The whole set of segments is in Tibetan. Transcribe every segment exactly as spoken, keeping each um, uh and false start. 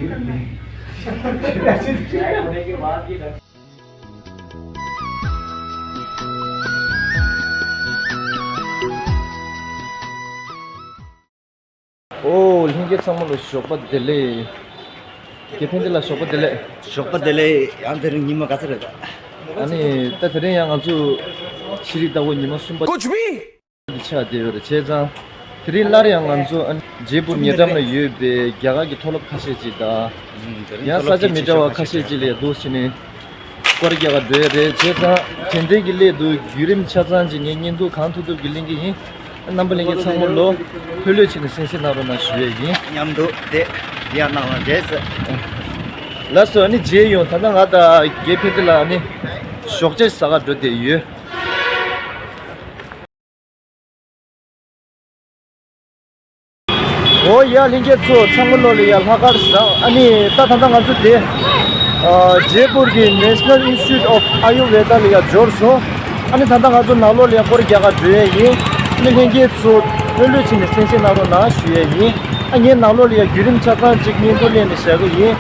ཨོ། ལྷན་རྒྱས་ཚང་མ་ལ་ཞོགས་པ་བདེ་ལེགས། དགེ་ཕན་བདེ་ལ་ཞོགས་པ་བདེ་ལེགས། ཞོགས་པ་བདེ་ལེགས། ཡང་དེ་རིང་ཉི་མ་ག་ཚོད་རེད་ད། ཨ་ནི་ད་དེ་རིང་ཡང་ང་ཚོ་ཕྱི་རིག་ལྟ་སྐོར་ཉི་མ་གསུམ་པ། ཆགས་བསྡད་ཡོད་རེད། བྱས་ཙང་དེ་རིང་སླར་ཡང་ང་ཚོ་ཨ་ནི་ཇེ་པུར་ཉེ་འགྲམ་ལ་ཡོད་པའི་རྒྱ་གར་གྱི་མཐོ་སློབ་ཁ་ཤས་ཅིག་དང་། ཡང་ས་ཆ་མི་འདྲ་བ་ཁ་ཤས་ཅིག་ལ་ཡང་འདུག་སེ་བྱས་ནས་སྐོར་རྒྱག་ག་འགྲོ་ཡ་རེད། བྱས་ཙང་དེ་འདྲའི་གི་སླད་དུ་བརྒྱུད་རིམ་ཆ་ཚང་ཅིག་ངས་བརྙན་ཐུང་གང་ཐུབ་ཐུབ་ཀྱིས་ལེན་གྱི་ཡིན། རྣམ་པ་ལྷན་རྒྱས་ཚང་མ་ལོ་ལྷོད་ལྷོད་བྱས་ནས་གསན་གཟིགས་གནང་རོགས་གནང་ཞུ་ཡས་ཡིན། མཉམ་དུ་བསྡད་ཡར་གནང་བ་རེད་ཟེར། ལགས་སོ། ཨ་ནི་མཇལ་ཡོང་། ད་ལྟ་ང་དང་དགེ་ཕན་བདེ་ལ་ཨ་ནི་ཞོགས་ཇ་ཟ་ག་འགྲོ་བསྡད་ཡོད། འོ་ཡ། ལྷན་རྒྱས་ཚོ་ཚང་མ་ལོ་ལ་ཡ་ལྷག་དཀར་བཟང་། ཨ་ནི་ད་ད་ལྟ་ང་ཚོ་དེ་ཨ་ཇེ་པུར་གྱི་National Institute of Ayurveda ལ་ཡ་འབྱོར་སོང་། ཨ་ནི་ད་ལྟ་ང་ཚོ་ནང་ལོགས་ལ་ཡ་སྐོར་རྒྱག་ག་འགྲོ་ཡས་ཡིན། ཨ་ནི་ལྷན་རྒྱས་ཚོ་ལྷོད་ལྷོད་བྱས་ནས་གསན་གཟིགས་གནང་རོགས་གནང་ཞུ་ཡས་ཡིན། ཨ་ངས་ནང་ལོགས་ལ་ཡ་བརྒྱུད་རིམ་ཆ་ཚང་ཅིག་བརྙན་ཐུང་ལེན་ནས་བཞག་གི་ཡིན།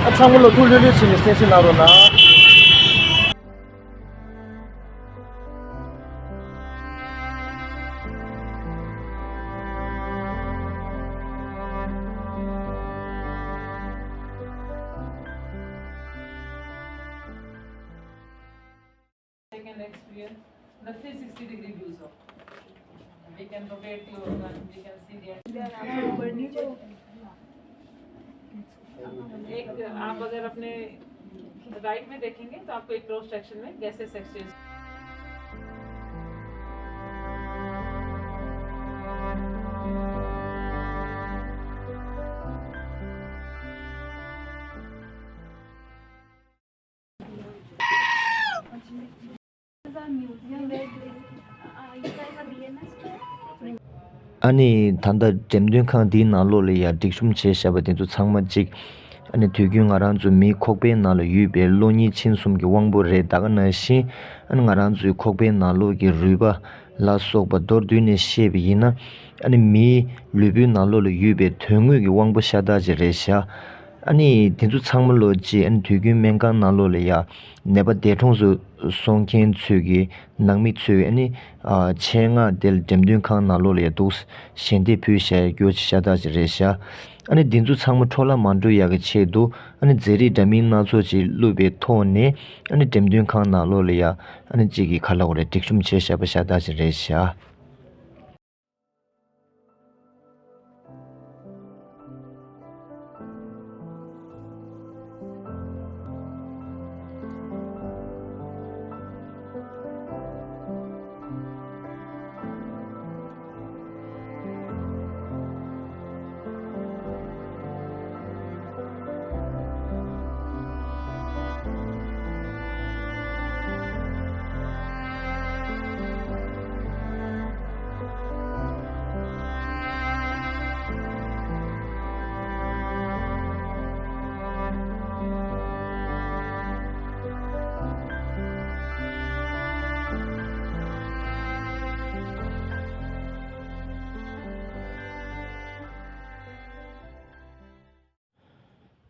ཨ་ཚང་མ་ལོ་ཐུགས་ལྷོད་ལྷོད་བྱས་ནས་གསན་གཟིགས་གནང་རོགས་གནང་། Second leg, the three sixty degree views of. We can rotate your, we can see the एक आप अगर अपने राइट में देखेंगे तो आपको एक क्रॉस सेक्शन में गैसेस एक्सचेंज। ཨ་ནི་ད་ལྟ་འགྲེམས་སྟོན་ཁང་འདིའི་ནང་ལོགས་ལ་ཡ་སྒྲིག་གཤོམ་བྱས་བཞག་པ་དེ་ཚོ་ཚང་མ་གཅིག་ཨ་ནི་དུས་རྒྱུན་ང་རང་ཚོ་མིའི་ཁོག་པའི་ནང་ལ་ཡོད་པའི་གློ་སྙིང་མཆིན་གསུམ་གྱི་དབང་པོ་རེད། ད་ག་ནང་བཞིན་ཨ་ནི་ང་རང་ཚོའི་ཁོག་པའི་ནང་ལོགས་ཀྱི་རུས་པ་ལ་སོགས་པ་མདོར་བསྡུས་ནས་བཤད་པ་ཡིན་ན། ཨ་ནི་མིའི་ལུས་པོའི་ནང་ལོགས་ལ་ཡོད་པའི་དོན་དངོས་ཀྱི་དབང་པོ་ཤ་སྟག་ཅིག་རེད་ཤག་ཨ་ནི་དེ་ཚོ་ཚང་མ་ལོ་ཅིག་ཨ་ནི་དུས་རྒྱུན་སྨན་ཁང་ནང་ལོགས་ལ་ཡ་ནད་པ་འདས་གྲོངས་སུ་སོང་མཁན་ཚོས་ཀྱི་ནང་མི་ཚོས་ཨ་ནི་ཆེད་མངགས་དེ་ལ་འགྲེམས་སྟོན་ཁང་ནང་ལོགས་ལ་ཡ་འདུག་ཞལ་འདེབས་ཕུལ་བཞག་ཡ་སྐྱོ་ཅིག་ཤ་སྟག་ཅིག་རེད་ཤག་ཨ་ནི་འདི་ཚོ་ཚང་མ་འཕྲོ་བརླག་མ་འགྲོ་ཡག་གི་ཆེད་དུ་ཨ་ནི་མཛེས་རིས་འདྲ་མིན་སྣ་ཚོགས་ཅིག་བླུགས་པའི་ཐོག་ནས་ཨ་ནི་འགྲེམས་སྟོན་ཁང་ནང་ལོགས་ལ་ཡ་ཨ་ནི་གཅིག་གིས་ག་ལབ་དགོས་རེད། སྒྲིག་གཤོམ་བྱས་བཞག་པ་ཤ་སྟག་ཅིག་རེད་ཤག་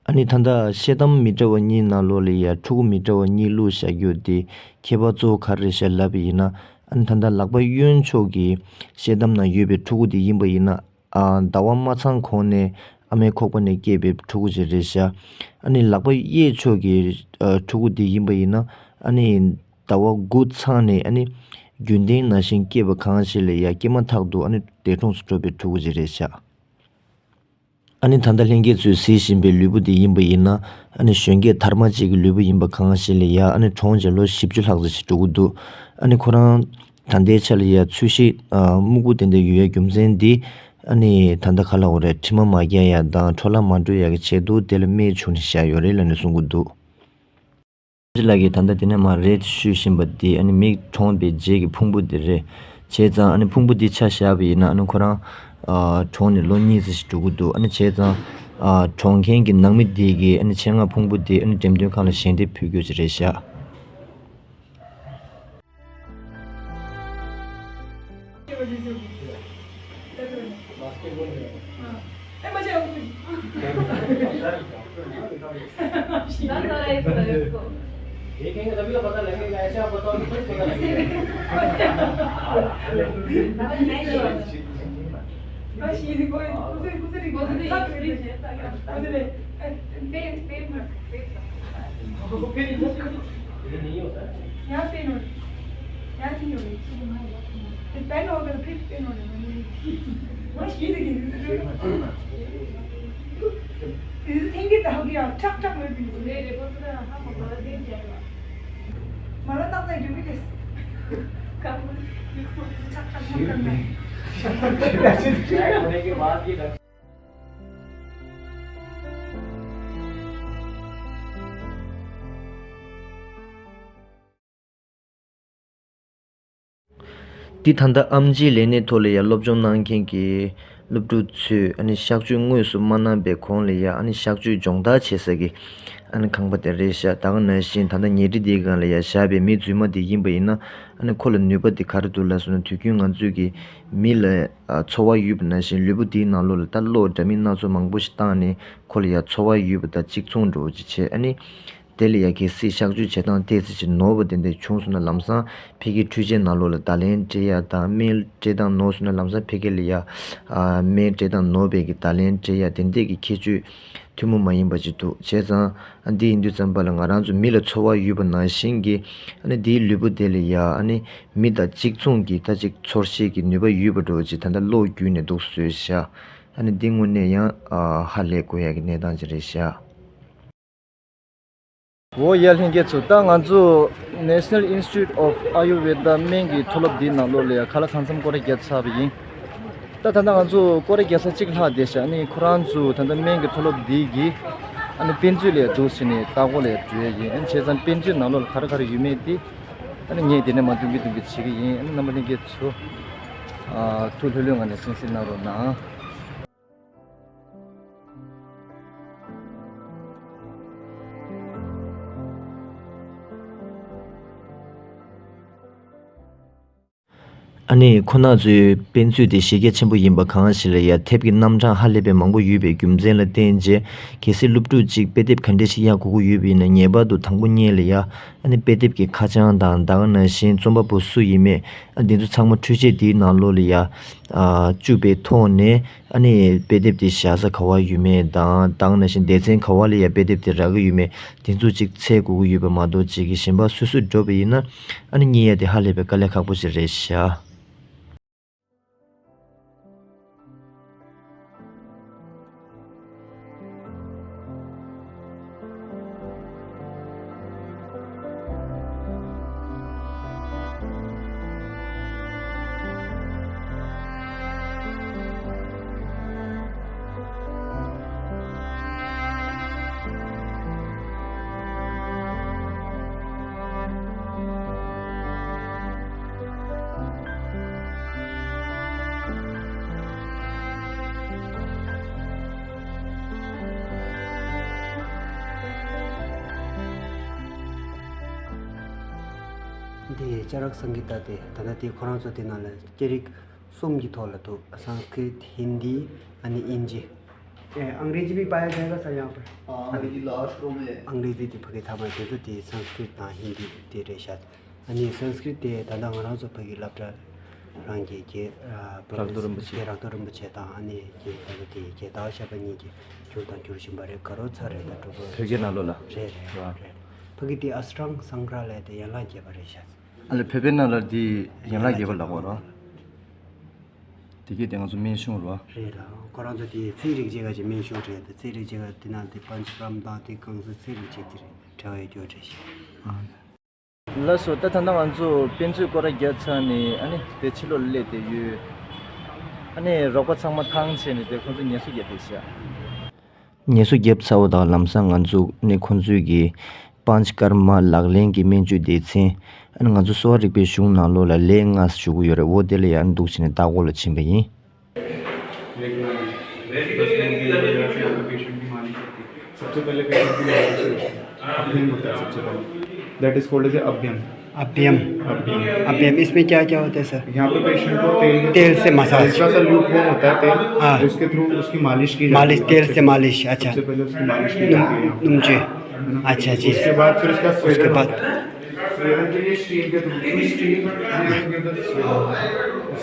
ཨ་ནི་ད་ལྟ་ཤེལ་དམ་མི་འདྲ་བ་གཉིས་ནང་ལོགས་ལ་ཡ་ཕྲུ་གུ་མི་འདྲ་བ་གཉིས་བླུགས་བཞག་རྒྱུ་དེ་ཁྱད་པར་གཙོ་བོ་ག་རེ་རེད་ཤག་ལབ་པ་ཡིན་ན། ཨ་ནི་ད་ལྟ་ལག་པ་གཡོན་ཕྱོགས་ཀྱི་ཤེལ་དམ་ནང་ཡོད་པའི་ཕྲུ་གུ་དེ་ཡིན་པ་ཡིན་ན། ཨ་ཟླ་བ་མ་ཚང་གོང་ནས་ཨ་མའི་ཁོག་པ་ནས་སྐྱེས་པའི་ཕྲུ་གུ་ཅིག་རེད་ཤག་ཨ་ནི་ལག་པ་གཡས་ཕྱོགས་ཀྱི་ཨ་ཕྲུ་གུ་དེ་ཡིན་པ་ཡིན་ན། ཨ་ནི་ཟླ་བ་དགུ་ཚང་ནས་ཨ་ནི་རྒྱུན་ལྡན་ནང་བཞིན་སྐྱེས་པ་གང་ཞིག་ལ་ཡ་སྐྱེས་མ་ཐག་ཏུ་ཨ་ནི་འདས་གྲོངས་སུ་འགྲོ་བའི་ཕྲུ་གུ་ཅིག་རེད་ཤག་ཨ་ནི་ད་ལྟ་ལྷན་རྒྱས་ཚོས་གཟིགས་བཞིན་པའི་ལུས་པོ་འདི་ཡིན་པ་ཡིན་ན། ཨ་ནི་གཞོན་སྐྱེས་དར་མ་གཅིག་གི་ལུས་པོ་ཡིན་པ་གང་ཞིག་ལ་ཡ་ཨ་ནི་གྲོངས་རྗེས་ལོ་བཞི་བཅུ་ལྷག་ཙམ་ཞིག་འགྲོ་གི་འདུག་ཨ་ནི་ཁོ་རང་ད་ལྟའི་ཆ་ལ་ཡ་ཚོས་གཞི་ཨ་སྨུག་པོ་དེ་འདྲ་ཡོད་ཡ་རྒྱུ་མཚན་འདི་ཨ་ནི་ད་ལྟ་ག་ལབ་དགོས་རེད། དྲི་མ་མ་རྒྱག་ཡ་དང་འཕྲོ་བརླག་མ་འགྲོ་ཡ་གི་ཆེད་དུ་དེ་ལ་རྨས་བྱུགས་ནས་བཞག་ཡོད་རེད་ལབ་ནས་གསུང་གི་འདུག་ལགས་ཀྱིས་ད་ལྟ་དེ་ནས་མར་རེད་ཞུས་བཞིན་པ་འདི་ཨ་ནི་མི་གྲོངས་པའི་རྗེས་ཀྱི་ཕུང་པོ་འདི་རེད། བྱས་ཙང་ཨ་ནི་ཕུང་པོ་འདི་ཆ་བཞག་པ་ཡིན་ན་ཨ་ནི་ཁོ་རང་ཨ་གྲོངས་ནས་ལོ་གཉིས་ཙམ་ཞིག་འགྲོ་གི་འདུག་ཨ་ནི་བྱས་ཙང་ཨ་གྲོངས་མཁན་གྱི་ནང་མི་འདི་གིས་ཨ་ནི་ཆེད་མངགས་ཕུང་པོ་འདི་ཨ་ནི་འགྲེམས་སྟོན་ཁང་ལ་ཞལ་འདེབས་ཕུལ་རྒྱུ་ཅིག་རེད་བཞག देखेंगे तभी तो पता लगेगा, ऐसे आप बताओ तो कुछ पता लगेगा। बस ये कोई कुछ कुछ नहीं बोलते। ये नहीं होता है। यहाँ पेन होता है। यहाँ नहीं होता। पेन होगा तो फिर पेन होगा। बस ये देखिए। इसे थैंक यू तो हो गया, ठक ठक में भी। मेरे को तो हम बड़ा दिन जाएगा। मला तब तक ड्यूटी टेस्ट। काम, ठक ठक ठक करना। होने के बाद ये འདི་ད་ལྟ་ཨེམ་ཆིའི་ལས་གནས་ཐོག་ལ་ཡང་སློབ་སྦྱོང་གནང་མཁན་གྱི་སློབ་ཕྲུག་ཚོས་ཨ་ནི་གཤག་བཅོས་དངོས་སུ་མ་གནང་པའི་གོང་ལ་ཡང་ཨ་ནི་གཤག་བཅོས་སྦྱོང་བརྡར་བྱེད་ས་ཀྱི་ཨ་ནི་ཁང་པ་དེ་རེད་ཤག་ད་ག་ནང་བཞིན་ད་ལྟ་ཉལ་ཁྲི་འདིའི་སྒང་ལ་ཡང་བཞག་པའི་མི་རྫུན་མ་དེ་ཡིན་པ་ཡིན་ན་ཨ་ནི་ཁོ་ལ་ནུས་པ་དེ་ག་རེ་འདུག་ལབ་སོང་ན། དུས་རྒྱུན་ང་ཚོས་ཀྱི་མི་ལ་ཚོར་བ་ཡོད་པ་ནང་བཞིན་ལུས་པོ་དེའི་ནང་ལོགས་ལ་ད་གློག་འདྲ་མིན་སྣ་ཚོགས་མང་པོ་ཞིག་བཏང་ནས་ཁོ་ལ་ཡང་ཚོར་བ་ཡོད་པ་དང་གཅིག་མཚུངས་འདྲ་བོ་ཅིག་བྱས། ཨ་ནི། དེ་ལ་ཡང་གལ་སྲིད་གཤག་བཅོས་བྱེད་སྟངས་ཏོག་ཙམ་ཅིག་ནོར་བ་དེ་འདྲ་བྱུང་སོང་ན་ལམ་སང་ཕ་གིའི་འཕྲུལ་ཆས་ནང་ལོགས་ལ་བརྡ་ལན་སྤྲད་ཡ་དང་སྨན་སྤྲད་སྟངས་ནོར་སོང་ན་ལམ་སང་ཕ་གི་ལ་ཡ་ཨ་སྨན་སྤྲད་སྟངས་ནོར་བའི་གི་བརྡ་ལན་སྤྲད་ཡ་དེ་འདྲས་ཀྱི་ཁྱད་ཆོས་ཐུན་མོང་མ་ཡིན་པ་ཅིག་འདུག་བྱས་ཙང་ཨ་འདི་ཡིན་དུས་ཙམ་པ་ལ་ང་རང་ཚོ་མི་ལ་ཚོར་བ་ཡོད་པ་ནང་བཞིན་གྱི་ཨ་ནི་འདིའི་ལུས་པོ་དེ་ལ་ཡ་ཨ་ནི་མི་དང་གཅིག་མཚུངས་ཀྱི་ད་ཅིག་ཚོར་ཤེས་ཀྱི་ནུས་པ་ཡོད་པ་འདྲ་བོ་ཅིག་ད་ལྟ་གློག་བརྒྱུད་ནས་འདུག་བཟོས་ཤག་ཨ་ནི་འདི་དངོས་གནས་ཡང་ཨ་ཧ་ལས་དགོས་ཡ་གི་གནས་སྟངས་ཅིག་རེད་ཤག་འོ་ཡ་ལྷན་རྒྱས་ཚོ། ད་ང་ཚོ་National Institute of Ayurveda སྨན་གྱི་མཐོ་སློབ་འདིའི་ནང་ལོགས་ལ་ཡ་ཁ་ལག་ཁང་མཚམས་སྐོར་ར་བརྒྱབ་ཚར་བ་ཡིན། ད་ད་ལྟ་ང་ཚོ་སྐོར་ར་བརྒྱབ་ས་གཅིག་ལྷག་བསྡད་ཤག་ཨ་ནི་ཁོ་རང་ཚོ་ད་ལྟ་སྨན་གྱི་མཐོ་སློབ་འདི་གི་ཨ་ནི་དཔེ་མཛོད་ལ་ཡ་འདུག་བྱས་ནས་ལྟ་སྐོར་ལ་ཡ་འགྲོ་ཡ་ཡིན། ཨ་ནི་བྱས་ཙང་དཔེ་མཛོད་ནང་ལོགས་ལ་ག་རེ་ག་རེ་ཡོད་མེད་དེ་ཨ་ནི་ངས་དེ་ནས་མར་སྟོན་གི་སྟོན་གི་བྱེད་ཀྱི་ཡིན། ཨ་ནི་རྣམ་པ་ལྷན་རྒྱས་ཚོ་ཨ་ཐུགས་ལྷོད་ལྷོད་ངང་ནས་གསན་གཟིགས་གནང་རོགས་གནང་། ཨ་ནི་ཁོ་ན་ཚོའི་དཔེ་མཛོད་དེ་གཞི་རྒྱ་ཆེན་པོ་ཡིན་པ་གང་ཞིག་ལ་ཡ་དེབ་ཀྱི་རྣམ་གྲངས་ཧ་ལས་པའི་མང་པོ་ཡོད་པའི་རྒྱུ་མཚན་ལ་བརྟེན་རྗེས་གལ་སྲིད་སློབ་ཕྲུག་ཅིག་དཔེ་དེབ་ག་འདྲས་ཤིག་གཡར་དགོས་ཀྱི་ཡོད་པ་ཡིན་ན་ངེས་པར་དུ་དང་པོ་ཉིད་ལ་ཡ་ཨ་ནི་དཔེ་དེབ་ཀྱི་ཁ་བྱང་དང་ད་ག་ནང་བཞིན་རྩོམ་པ་པོ་སུ་ཡིན་མིན་ཨ་འདི་ཚོ་ཚང་མ་འཕྲུལ་ཆས་དེའི་ནང་ལོགས་ལ་ཡ་ཨ་བཅུག་པའི་ཐོག་ནས། ཨ་ནི་དཔེ་དེབ་དེ་བཞག་ས་ག་བ་ཡོད་མེད་དང་ད་ག་ནང་བཞིན་སྡེ་ཚན་ག་བ་ལ་ཡ་དཔེ་དེབ་དེ་རག་གི་ཡོད་མེད་དེ་ཚོ་ཅིག་འཚོལ་དགོས་ཀྱི་ཡོད་པ་མ་གཏོགས་ཅིག་གི་གཞན་པ་སོ་སོས་འགྲོ་བ་ཡིན་ན་ཨ་ནི་རྙེད་ཡ་དེ་ཧ་ལས་པའི་དཀའ་ལས་ཁག་པོ་ཞིག་རེད་ཤག་འདི་ཅ་རཀ་སང་གི་ཏ་དེ་ད་ལྟ་དེ་ཁོ་རང་ཚོ་དེ་ནང་ལ་སྐད་རིགས་གསུམ་གྱི་ཐོག་ལ་འདུག་སཾ་སྐྲྀཏ། ཧིན་དི། ཨ་ནི་དབྱིན་ཇི། ए, अंग्रेजी भी पाया जाएगा सर यहाँ पर? हाँ, अंग्रेजी लास्ट रो में है। अंग्रेजी དེ་ཕ་གི་ཐ་མ་དེ་ཚོ་དེ་སཾ་སྐྲྀཏ་དང་ཧིན་དི་དེ་རེད་ཤག་ཨ་ནི་སཾ་སྐྲྀཏ་དེ་ད་ལྟ་ང་རང་ཚོ་ཕ་གི་སློབ་གྲྭ་རང་གི་རྒན་རག་རྡོ་རིན་པོ་ཆེ། རྒན་རག་རྡོ་རིན་པོ་ཆེ་དང་ཨ་ནི་རྒན་ད་ལྟ་དེ་རྒན་ཟླ་བ་ཞབས་པ་གཉིས་ཀྱིས་བསྒྱུར་དང་བསྒྱུར་བཞིན་པ་རེད། དགའ་རབ་ཚ་རེད་ད་གྲོགས་པོ། བོད་སྐད་ནང་ལོགས་ལ། རེད་རེད་རེད། ཕ་གི་དེ་ཨ་སི་ཊང་སང་གྷ་ར་ལ་ཡ་དེ་ཡན་ལག་བརྒྱད་པ་རེད་ཤག་ཨ་ལས་བོད་པའི་ནང་ལ་དེ་ཡན་ལག་བརྒྱད་པ་ལབ་དགོས་རེད། དེ་གས་དེ་ང་ཚོ་སྨན་གཞུང་རེད་བ། རེད་ལ། ཁོ་རང་ཚོ་དེ་ཚེ་རིག་བྱེད་ག་ཅིག་སྨན་གཞུང་རེད། དེ་ཚེ་རིག་བྱེད་ག་དེ་ནང་དེ་པཉྩ་ཀརྨ་དང་དེ་གང་ཟག་ཚེ་རིག་བྱེད་དེ་རེད། བྲལ་བའི་སྐྱོ་བྲལ་ཞིག་ལགས་སོ། ད་ད་ལྟ་ང་ཚོ་དཔེ་མཛོད་སྐོར་ར་བརྒྱབ་ཚར་ནས་ཨ་ནི་དེ་ཕྱི་ལོགས་ལ་སླེབས་བསྡད་ཡོད། ཨ་ནི་རོགས་པ་ཚང་མ་ཐང་ཆད་ནས་དེ་ཁོང་ཚོ་ངལ་གསོ་རྒྱབ་བསྡད་ཤག་ངལ་གསོ་བརྒྱབ་ཚར་བ་དང་ལམ་སང་ང་ཚོ་ནི་ཁོང་ཚོའི་གི་པཉྩ་ཀརྨ་ལག་ལེན་གྱི་སྨན་བཅོས་སྡེ་ཚན། ཨ་ནི་ང་ཚོ་གསོ་བ་རིག་པའི་གཞུང་ནང་ལོགས་ལ་ལས་ལྔ་ཞུ་གི་ཡོད་རེད། འོ་དེ་ལ་ཡང་འདུག་བྱས་ནས་ལྟ་སྐོར་ལ་ཕྱིན་པ་ཡིན། देखना है। बस मुंडी वगैरह से आपको पेशेंट की मालिश होती है। सबसे पहले पेशेंट की मालिश होती है। अभ्यंग होता है सबसे पहले। That is called as a अभ्यंग। अभ्यम। अभ्यम। अभ्यम, इसमें क्या क्या होता है सर? यहाँ पे पेशेंट को तेल, तेल से मसाज। हल्का सा ल्यूक वार्म होता है तेल, हाँ। उसके थ्रू उसकी मालिश की जाती मालिश, है। तेल से मालिश, अच्छा। सबसे पहले उसकी मालिश की जाती है यहाँ पे। नुम-, नुमचे। है ना? अच्छा, जी। उसके बाद फिर उसका उसके स्वेदन बाद? होता है। स्वेदन के लिए स्टीम के थ्रू, स्टीम,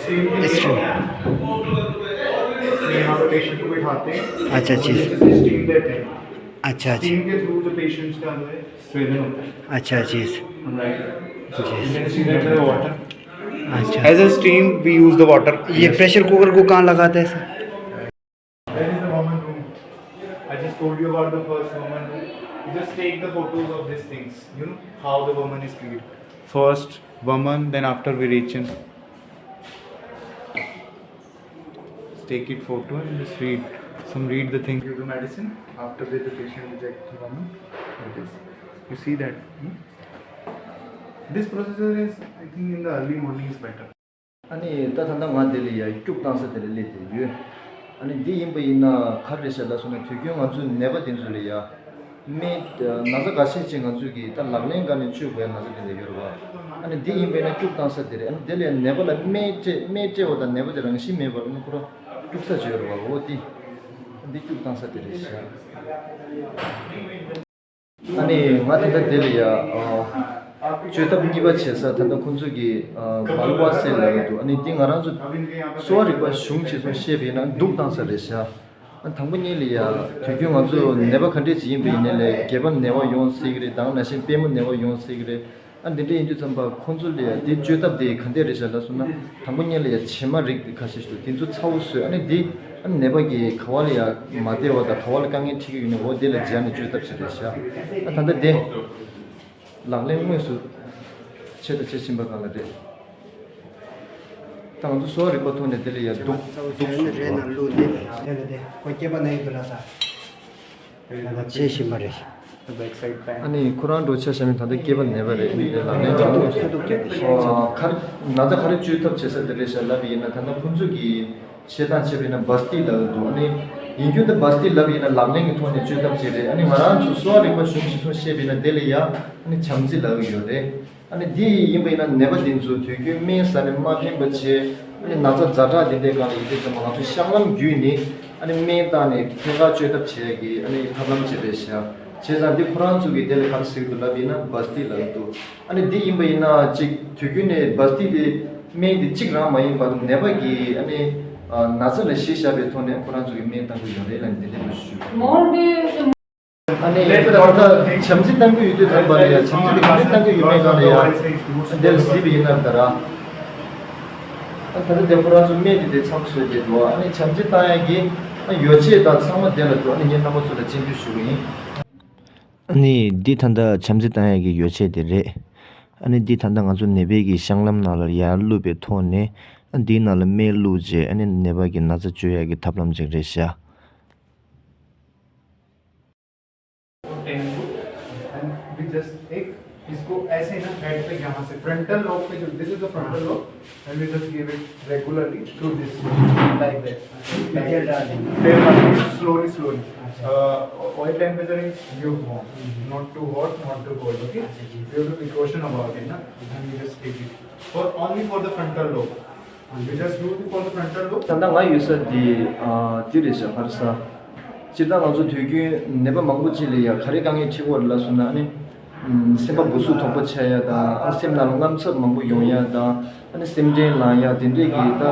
स्टीम के स्टीम। थ्रू यहाँ पे पेशेंट को बिठाते हैं। अच्छा, जी। और नीचे से स्टीम देते हैं। अच्छा, अच्छा। स्टीम के थ्रू जो पेशेंट्स का जो है, स्वेदन होता है। अच्छा, जी। राइट। जी। You can see that the water। अच्छा। As a steam, we use the water। ये प्रेशर कुकर को कहाँ लगाते हैं sir? That is the woman room। I just told you about the first woman room। You just take the photos of these things। You know how the woman is treated। First woman, then after we reach in। Just take it photo and just read. Some read the thing। Give the medicine। After that, the patient will get the woman like this। You see that? Hmm? This procedure is, I think, in the early morning is better। ཨ་ནི་ད་ད་ལྟ་ང་འདི་ལ་ཡ་སྐྱུག་བཏང་ས་དེ་ལ་སླེབས་བསྡད་ཡོད། ཨ་ནི་འདི་ཡིན་པ་ཡིན་ན་ག་རེ་བྱས་ལབ་སོང་ན། དུས་རྒྱུན་ང་ཚོའི་ནད་པ་དེ་ཚོ་ལ་ཡ་སྨན་ན་ཚ་འགའ་ཤས་ཅིག་ང་ཚོས་ཀྱི་ད་ལག་ལེན་སྒང་ནས་བཅོས་དགོས་ཡ་ན་ཚ་དེ་འདྲ་ཡོད་རེད་བ། ཨ་ནི་འདི་ཡིན་པ་ཡིན་ན་སྐྱུག་བཏང་ས་དེ་རེད། ཨ་ནི་དེ་ལ་ཡ་ནད་པ་ལ་སྨན་སྤྲད་སྨན་སྤྲད་པ་དང་ནད་པ་དེ་རང་བཞིན་མེད་པར་ཨ་ནི་ཁོ་རང་སྐྱུག་ས་ཅིག་ཡོད་རེད་བ། འོ་འདི་འདི་སྐྱུག་བཏང་ས་དེ་རེད་ཤག་ཨ་ནི་ང་ད་ལྟ་དེ་ལ་ཡ་ཨ་བཅོས་ཐབས་གཉིས་པ་བྱེད་ས་ད་ལྟ་ཁོང་ཚོ་གི་ཨ་བལ་བ་སེལ་ལབ་ཀྱི་འདུག་ཨ་ནི་འདི་ང་རང་ཚོ་གསོ་བ་རིག་པ་གཞུང་བྱས་སོང་བཤད་པ་ཡིན་ན་དུག་བཏང་ས་རེད་ཤག་ཨ་དང་པོ་ཉིད་ལ་ཡ་དུས་རྒྱུན་ང་ཚོ་ནད་པ་ག་འདྲས་ཅིག་ཡིན་པ་ཡིན་ནའི་ལས་སྒལ་པ་ནད་པ་ཡོང་སྲིད་ཀྱི་རེད། དང་ནང་བཞིན་པུས་མོ་ནད་པ་ཡོང་སྲིད་ཀྱི་རེད། ཨ་འདི་འདྲ་ཡིན་དུས་ཙམ་པ་ཁོང་ཚོ་ལ་ཡ་འདི་བཅོས་ཐབས་དེ་ག་འདྲས་རེད་ཤག་ལབ་སོང་ན། དང་པོ་ཉིད་ལ་ཡ་བྱེ་མ་རིགས་དེ་ཁ་ཤས་ཤིག་འདུག་དེ་ཚོ་ཚ་བོ་བཟོས། ཨ་ནི་འདི་ཨ་ནི་ནད་པ་གི་ག་བ་ལ་ཡ་མ་བདེ་བ་དང་ག་བ་ལ་དཀའ་ངལ་འཕྲད་ཀྱི་ཡོད་ན་འོ་དེ་ལ་སྦྱར་ནས་བཅོས་ཐབས་ཤིག་རེད་ཤག་ཨ་ད་ལྟ་དེ་ལག་ལེན་དངོས་སུ་བྱས་དང་བྱེད་བཞིན་པ་སྒང་ལ་རེད། ད་ང་ཚོ་གསོ་བ་རིག་པ་ཐོག་ནས་དེ་ལ་ཡ་དུག་དུག་རེད་ན་ལུ་དེ་རེད་ལ་དེ་ཁོ་སྐྱེས་པ་ན་ཡོད་དུ་ལ་ས། ད་ལྟ་བྱེད་བཞིན་པ་རེད། ཨ་ནི་ཁོ་རང་འགྲོ་ཆ་བཞག་ནས་ད་ལྟ་སྐྱེས་པ་ནད་པ་རེད། ཨ་ནི་དེ་ལག་ལེན་གང་ལ་ཚོད་དུ་སྐྱོན་ཏེ་ཤེས་ཚོད་དུ། ག་རེ་ན་ཚ་ག་རེ་བཅོས་ཐབས་བྱེད་ས་དེ་རེད་ཤག་ལབ་ཡིན་ན། ད་ལྟ་ཁོང་ཚོ་གི་བཤད་སྟངས་བྱས་པ་ཡིན་ན་བ་སྟི་ལབ་ཀྱི་འདུག་ཨ་ནི་ཡིན་རྒྱུ་དེ་བ་སྟི་ལབ་ཡིན་ན་ལག་ལེན་གྱི་ཐོག་ནས་བཅོས་ཐབས་བྱས་རེད། ཨ་ནི་ང་རང་ཚོ་གསོ་བ་རིག་པ་གཞུང་གཞི་བཟུང་བཤད་པ་ཡིན་ན་དེ་ལ་ཡ་ཨ་ནི་བྱམས་བརྩེ་ལབ་ཀྱི་ཡོད་རེད། ཨ་ནི་འདི་ཡིན་པ་ཡིན་ན་ནད་པ་འདི་ཚོ་དུས་རྒྱུན་སྨན་ཟ་ནས་མ་ཕན་པ་བྱས། ཨ་ནི་ན་ཚ་ཛ་དྲག་འདི་འདྲའི་སྒང་ལ་ཡིན་དུས་ཙམ་པ་ང་ཚོ་གཤམ་ལམ་བརྒྱུད་ནས་ཨ་ནི་སྨན་བཏང་ནས་ཐད་ཀར་བཅོས་ཐབས་བྱེད་ཡ་གི་ཨ་ནི་ཐབས་ལམ་ཅིག་རེད་ཤག་བྱས་ཙང་འདི་ཁོ་རང་ཚོ་གིས་དེ་ལ་ག་རེ་ཟེར་གྱི་འདུག་ལབ་ཡིན་ན་བ་སྟི་ལབ་ཀྱི་འདུག་ཨ་ནི་འདི་ཡིན་པ་ཡིན་ན་ཅིག་དུས་རྒྱུན་ནས་བ་སྟི་དེ་སྨན་འདི་གཅིག་རང་མ་ཡིན་པར་ནད་པ་གི་ཨ་ནི་ན་ཚ་ལ་གཞི་བཞག་པའི་ཐོག་ནས་ཁོ་རང་ཚོ་གིས་སྨན་བཏང་གི་ཡོད་རེད་ལབ་ནས་འདི་འདྲ་ཞུ། ཨ་ནི་ད་ལྟ་བྱམས་བརྩེ་གཏང་གི་ཡོད་དུས་ཙམ་པ་ལ་ཡ་བྱམས་བརྩེ་དེ་ག་འདྲ་གཏང་གི་ཡོད་མེད་སྒང་ལ་ཡ་འདིར་གཟིགས་པ་ཡིན་ན་ད་ར། ད་ལྟ་དེ་ཁོ་རང་ཚོ་སྨན་དེ་དེ་ཚང་བཟོས་བསྡད་འདུག་ཨ་ནི་བྱམས་བརྩེ་བཏང་ཡ་གི་ཡོ་བྱད་དང་ཚང་མ་དེ་ལ་འདུག་ཨ་ནི་ངས་རྣམ་པ་ཚོ་ལ་སྤྱན་འབུལ་ཞུ་གི་ཡིན། ཨ་ནི་འདི་ད་ལྟ་བྱམས་བརྩེ་བཏང་ཡ་གི་ཡོ་བྱད་དེ་རེད། ཨ་ནི་འདི་ད་ལྟ་ང་ཚོ་ནད་པའི་གི་གཤམ་ལམ་ནང་ལ་ཡར་བླུགས་པའི་ཐོག་ནས་ཨ་འདིའི་ནང་ལ་སྨན་བླུགས་རྗེས་ཨ་ནི་ནད་པ་གི་ན་ཚ་བཅོས་ཡ་གི་ཐབས་ལམ་ཅིག་རེད་ཤག टेन को and we just एक इसको ऐसे ना हेड पे यहाँ से frontal lobe पे जो this is the frontal lobe and we just give it regularly through this like that तेल डाल देंगे। तेल डाल देंगे slowly slowly oil temperature is lukewarm not too hot not too cold okay we have to be caution about it ना and we just take it for only for the frontal lobe ད་ལྟ་ང་ཡོད་ས་འདི་ཨ་འདི་རེད་ཤག་ཧར་ས། སྤྱིར་བཏང་ང་ཚོ་དུས་རྒྱུན་ནད་པ་མང་པོ་ཅིག་ལ་ཡ་ག་རེ་དཀའ་ངལ་འཕྲད་ཀྱི་ཡོད་རེད་ལབ་སོང་ན་ཨ་ནི་སེམས་པ་སྦུག་སུག་དོག་པོ་ཆགས་ཡ་དང་ཨ་སེམས་ནང་ལ་དངངས་འཚབ་མང་པོ་ཡོང་ཡ་དང་ཨ་ནི་སེམས་ཁྲལ་ལངས་ཡ་དེ་འདྲས་ཀྱི་ད་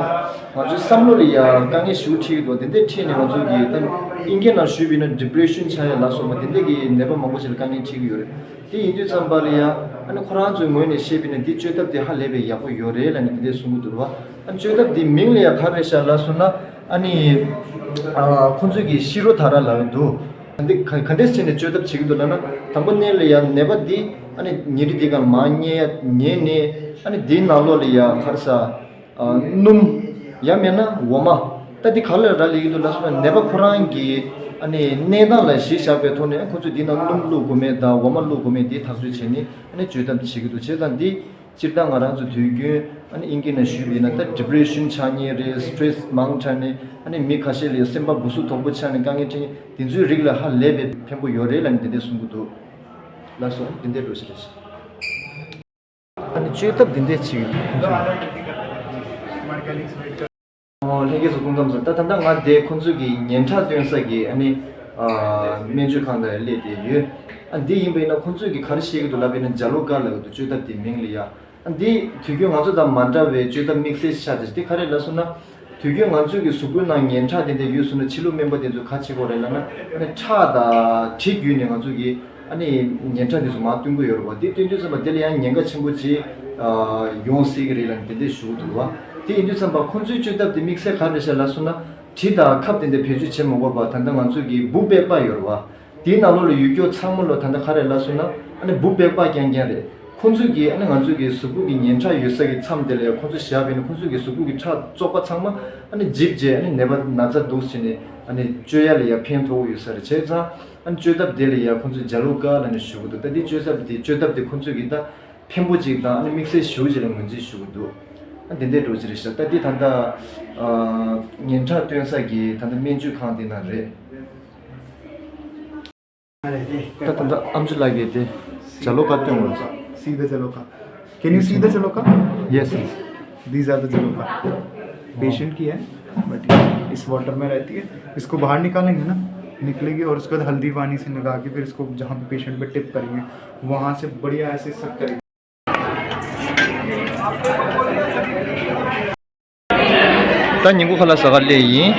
ང་ཚོའི་བསམ་བློ་ལ་ཡ་དཀའ་ངལ་ཞེ་པོ་འཕྲད་ཀྱི་འདུག་དེ་འདྲས་འཕྲད་ནས་ང་ཚོ་གི་ད་ཨིན་སྐད་ནང་ཞུས་པ་ཡིན་ན་ཌི་པི་རེ་ཤན་ཆགས་ཡ་ལ་སོགས་པ་དེ་འདྲས་ཀྱི་ནད་པ་མང་པོ་ཅིག་ལ་དཀའ་ངལ་འཕྲད་ཀྱི་ཡོད་རེད། དེ་ཡིན་དུས་ཙམ་པ་ལ་ཡ་ཨ་ནི་ཁོ་རང་ཚོའི་ངོས་ནས་བཤད་པ་ཡིན་ན་འདི་བཅོས་ཐབས་དེ་ཧ་ལས་པའི་ཡག་པོ་ཡོད་རེད་ལབ་ནས་དེ་འདྲས་གསུང་གི་འདུག་རེད་བ། ཨ་བཅོས་ཐབས་འདི་མིང་ལ་ཡ་ག་རེ་ཤག་ལབ་སོང་ན་ཨ་ནི་ཨ་ཁོང་ཚོས་ཀྱི་ཤི་རོ་ཐ་ར་ལབ་ཀྱི་འདུག་ག་འདི་ག་ག་འདྲས་བྱས་ནས་བཅོས་ཐབས་བྱེད་ཀྱི་འདུག་ལབ་ན་དང་པོ་ནས་ལ་ཡ་ནད་པ་འདི་ཨ་ནི་ཉལ་ཁྲི་འདི་སྒང་མར་ཉལ་ཡ་ཉལ་ནས་ཨ་ནི་འདིའི་ནང་ལོགས་ལ་ཡ་ག་རེ་ཟ་ཨ་སྣུམ་ཡང་མིན་ན་འོ་མ་ད་འདི་ག་ལ་རག་ལས་ཀྱི་འདུག་ལབ་སོང་ན་ནད་པ་ཁོ་རང་གི་ཨ་ནི་གནས་སྟངས་ལ་གཞི་བཞག་པའི་ཐོག་ནས་ཁོ་ཚོས་འདི་ནང་སྣུམ་བླུགས་དགོས་མེད་དང་འོ་མ་བླུགས་དགོས་མེད་འདི་ཐག་གཅོད་བྱས་ནས་ཨ་ནི་བཅོས་ཐབས་བྱེད་ཀྱི་འདུག་བྱས་ཙང་འདི། སྤྱིར་བཏང་ང་རང་ཚོ་དུས་རྒྱུན་ཨ་ནི་ཨིན་སྐད་ནང་ཞུས་པ་ཡིན་ན་ད་ཌི་པི་རེ་ཤན་ཆགས་ཉེན་རེད། སི་ཊི་རེ་སི་མང་དྲགས་ནས་ཨ་ནི་མི་ཁ་ཤས་ལ་སེམས་པ་སྦུག་སུག་དོག་པོ་ཆགས་ནས་དཀའ་ངལ་འཕྲད་ཉེན་དེ་ཚོའི་རིགས་ལ་ཧ་ལས་པའི་ཕན་པོ་ཡོད་རེད་ལབ་ནས་དེ་འདྲས་གསུང་གི་འདུག་ལགས་སོ། དེ་འདྲས་འགྲོ་ཞིག་རེད། ཨ་ནི་བཅོས་ཐབས་འདི་འདྲས་བྱེད་ཀྱི་འདུག་ཁོང་ཚོས། ཨོ་ལྷན་རྒྱས་ཚོ་སྐུ་ཁམས་བཟང་། ད་ད་ལྟ་ང་དེ་ཁོང་ཚོས་ཀྱི་ཉེན་ཁྲག་བཏོན་ས་གི་ཨ་ནི་ཨ་སྨན་བཅོས་ཁང་དང་སླེབས་བསྡད་ཡོད། ཨ་འདི་ཡིན་པ་ཡིན་ན་ཁོང་ཚོས་ཀྱི་ག་རེ་བཤད་ཀྱི་འདུག་ལབ་པ་ཡིན་ན་ཇ་ལོ་ཀ་ལབ་ཀྱི་འདུག་བཅོས་ཐབས་དེ་མིང་ལ་ཡ། ཨ་འདི་དུས་རྒྱུན་ང་ཚོ་དང་མ་འདྲ་བའི་བཅོས་ཐབས་དམིགས་བསལ་ཆགས་ཏེ་འདི་ག་རེ་ལབ་སོང་ན། དུས་རྒྱུན་ང་ཚོའི་གི་གཟུགས་པོའི་ནང་ཉེན་ཁྲག་དེ་འདྲ་ཡོད་སོང་ན་ཕྱི་ལུགས་སྨན་པ་དེ་ཚོས་ག་བྱེད་དགོས་རེད་ལབ་ན། ཨ་ནི་ཁྲག་དང་དྲི་བརྒྱུད་ནས་ང་ཚོ་གི་ཨ་ནི་ཉེན་ཁྲག་དེ་ཚོ་མར་བཏོན་གི་ཡོད་རེད་བ། དེ་བཏོན་དུས་ཙམ་པ་དེ་ལ་ཡང་ཉེན་ཁ་ཆེན་པོ་ཅིག་ཨ་ཡོང་སྲིད་གི་རེད་ལབ་ནས་དེ་འདྲ་ཞུ་གི་འདུག་བ། དེ་ཡིན་དུས་ཙམ་པ་ཁོང་ཚོའི་བཅོས་ཐབས་དེ་དམིགས་བསལ་ག་རེ་རེད་ཤག་ལབ་སོང་ན། དྲི་དང་ཁབ་དེ་འདྲ་བེད་སྤྱོད་བྱེད་མ་དགོས་པ། ད་ལྟ་ང་ཚོ་གི་འབུ་པད་པ་ཡོད་རེད་བ། དེའི་ནང་ལོགས་ལ་ཡོད་རྒྱུ་ཚང་མ་ལོ་ད་ལྟ་ག་རེ་ལབ་སོང་ན། ཨ་ནི་འབུ་པད་པ་རྐྱང་རྐྱང་རེད། ཁོང་ཚོས་ཀྱིས་ཨ་ནི་ང་ཚོའི་གི་གཟུགས་པོ་གི་ཉེན་ཁྲག་ཡོད་ས་གི་མཚམས་དེ་ལ་ཁོང་ཚོས་བཞག་པ་ཡིན་ན་ཁོང་ཚོའི་གི་གཟུགས་པོ་གི་ཁྲག་བཙོག་པ་ཚང་མ་ཨ་ནི་འཇིབ་རྗེས་ཨ་ནི་ནད་པ་ན་ཚ་འདུག་བྱས་ནས་ཨ་ནི་བཅོས་ཡ་ལ་ཡ་ཕན་ཐོགས་ཡོད་ས་རེད། བྱས་ཙང་ཨ་ནི་བཅོས་ཐབས་དེ་ལ་ཡ་ཁོང་ཚོས་ཇ་ལོ་ཀ་ལབ་ནས་ཞུ་གི་འདུག་ད་དེ་བཅོས་ཐབས་དེ་བཅོས་ཐབས་དེ་ཁོང་ཚོས་ཀྱིས་ད་ཕན་པོ་ཅིག་དང་ཨ་ནི་དམིགས་བསལ་ཞེ་པོ་ཅིག་ལ་ངོས་འཛིན་ཞུ་གི་འདུག་ཨ་དེ་འདྲའི་འགྲོ་ཅི་རེད་ཤག་ད་དེ་ད་ལྟ་ཨ་ཉེན་ཁྲག་བཏོན་ས་གི་ད་ལྟ་སྨན་བཅོས་ཁང་དེ་ན་རེད། ད་ད་ད་ཨམ་ཆི་ལགས་ཀྱིས་དེ་ཇ་ལོ་ཀ་སྟོན་དགོས། See the Jaloka. Can you see the Jaloka? Yes, yes. These are the Jaloka. Patient की है, बट इस वाटर में रहती है। इसको बाहर निकालेंगे ना, निकलेगी और उसके बाद हल्दी पानी से निकाल के फिर इसको जहाँ पे पेशेंट पे टिप करेंगे, वहाँ से बढ़िया ऐसे सक करेंगे। ད་ཉིན་གུང་ཁ་ལག་ཟ་གར་སླེབས་ཡིན།